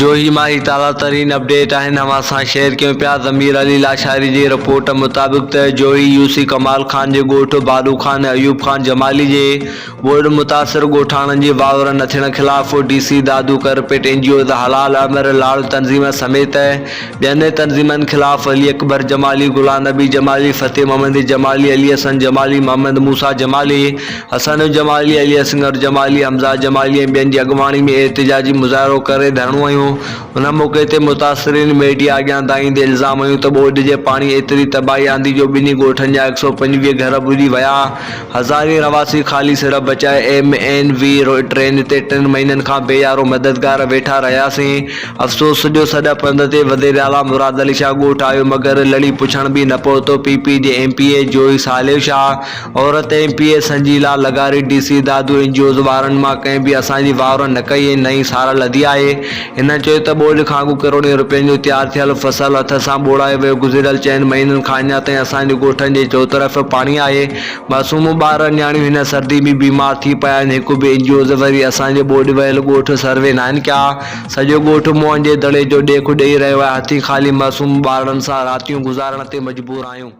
جوهي مان هي تازا ترين اپڊيٽ آهن اوهان سان شيئر ڪيون پيا ضمير علي لاشاري جي رپورٽ مطابق ته جوهي يو سي ڪمال خان جي ڳوٺ بالو خان ۽ ايوب خان جمالي جي ٻوڏ متاثر ڳوٺاڻن جي واهر نه ٿيڻ خلاف D C Dadu corrupt N G Os حلال امر لاڙ تنظيم سميت ٻين تنظيمن خلاف علي اڪبر جمالي غلام نبي جمالي فتح محمد جمالي علي حسن جمالي محمد موسيٰ جمالي حسن جمالي، علي اصغر جمالي، حمزه جمالي ۽ ٻين جي اڳواڻي ۾ احتجاجي مظاهرو ڪري ڌرڻو هنيو. ان موقعي تي متاثرين ميڊيا اڳيان دانهيندي الزام هنيو ته ٻوڏ جي پاڻي ايتري تباهي آندي جو ٻنهي ڳوٺن جا 125 گهر ٻڏي ويا، هزارين رهواسي خالي سر بچائي ايم اين وي ٽرين تي ٽن مهينن کان بي يارو مددگار ويٺا رهياسين، افسوس سڄو سڏ پنڌ تي وزيراعليٰ مراد علي شاهه ڳوٺ آيو مگر لڙي پڇڻ به نه پهتو، پي پي جي ايم پي اي جوئي صالح شاهه عورت ايم پي اي سنجيلا لغاري D C Dadu N G Os وارن مان ڪنهن به اسان جي واهر نه ڪئي ۽ نه ئي سار لڌي آهي. هنن چيو ته ٻوڏ کان اڳ ڪروڙين روپين جو تيار ٿيل فصل هٿ سان ٻوڙايو ويو گذريل چئن مهينن کان اڃا تائين اسان جي ڳوٺن جي چوطرف پاڻي آهي معصوم ٻار نياڻيون هن سردي ۾ بيمار ٿي پيا آهن هڪ به اين جي اوز وري اسان جي ٻوڏ ويل ڳوٺ سروي ناهن ڪيا سڄو ڳوٺ موهن جي دڙي جو ڏيک ڏئي رهيو آهي هٿين خالي معصوم ٻارڙن سان راتيون گذارڻ تي مجبور آهيون.